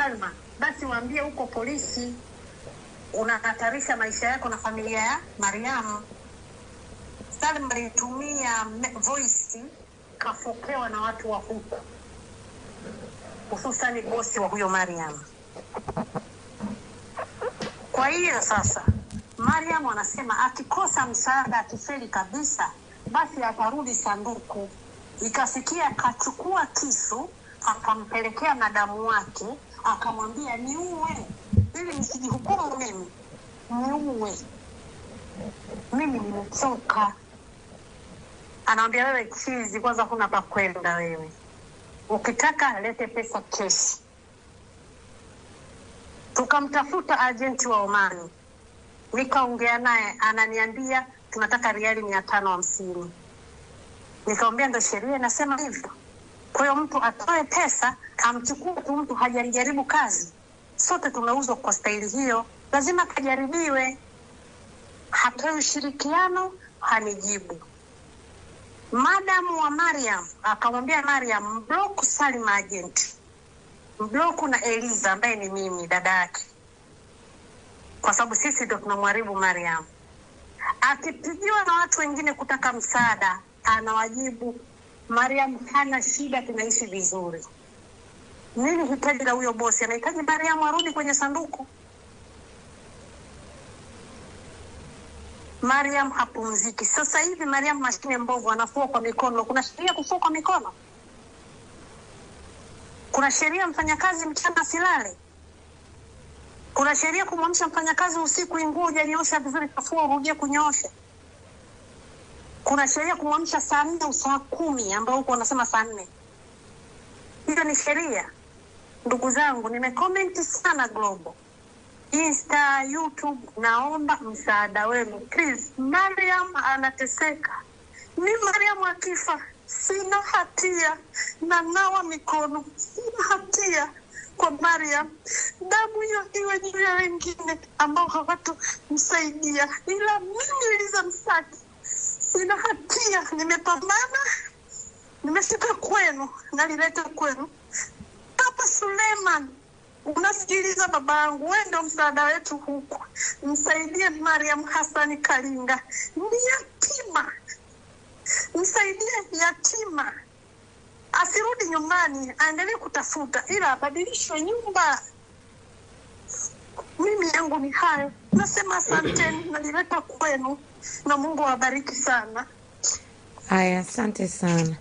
Salma, basi waambie huko polisi unahatarisha maisha yako na familia ya Mariamu. Salma alitumia voice, kafokewa na watu wa huko, hususani bosi wa huyo Mariam. Kwa hiyo sasa Mariam anasema akikosa msaada, akifeli kabisa, basi atarudi sanduku. Ikafikia akachukua kisu akampelekea madamu wake, akamwambia niue, ili nisijihukumu mimi, niue mimi, nimechoka. Anamwambia wewe chizi, kwanza huna pa kwenda wewe, ukitaka lete pesa keshi. Tukamtafuta ajenti wa Omani, nikaongea naye, ananiambia tunataka riali 550. Nikamwambia ndo sheria inasema hivyo. Kwa hiyo mtu atoe pesa amchukue tu mtu hajalijaribu kazi. Sote tumeuzwa kwa staili hiyo, lazima kajaribiwe. Hatoi ushirikiano, hanijibu. Madamu wa Mariam akamwambia Mariam, mbloku Salima agent, mbloku na Eliza ambaye ni mimi dada yake, kwa sababu sisi ndo tunamharibu Mariam. Akipigiwa na watu wengine kutaka msaada, anawajibu Mariam hana shida, tunaishi vizuri. Nini hitaji la huyo bosi? Anahitaji Mariam arudi kwenye sanduku. Mariam hapumziki. Sasa hivi Mariam mashine mbovu, anafua kwa mikono. Kuna sheria kufua kwa mikono? Kuna sheria mfanyakazi mchana asilale? Kuna sheria kumwamsha mfanyakazi usiku, nguo hujanyoosha vizuri, kafua urudie kunyoosha? Kuna sheria kumwamsha saa 4 au saa 10, ambao huko wanasema saa 4. Hiyo ni sheria. Ndugu zangu, nimekomenti sana Global, Insta, YouTube, naomba msaada wenu please. Mariam anateseka. Mi Mariam akifa sina hatia, na nawa mikono, sina hatia kwa Mariam. Damu hiyo iwe juu ya wengine ambao hawatomsaidia, ila mimi Eliza Msaki sina hatia. Nimepambana, nimefika kwenu, nalileta kwenu. Papa Suleiman, unasikiliza babangu, wewe ndio msaada wetu huku. Msaidie Mariam Hassan Kalinga, ni yatima, msaidie yatima, asirudi nyumbani, aendelee kutafuta, ila abadilishwe nyumba. Mimi yangu ni hayo, nasema asanteni, nalileta kwenu na Mungu awabariki sana. Haya, asante sana.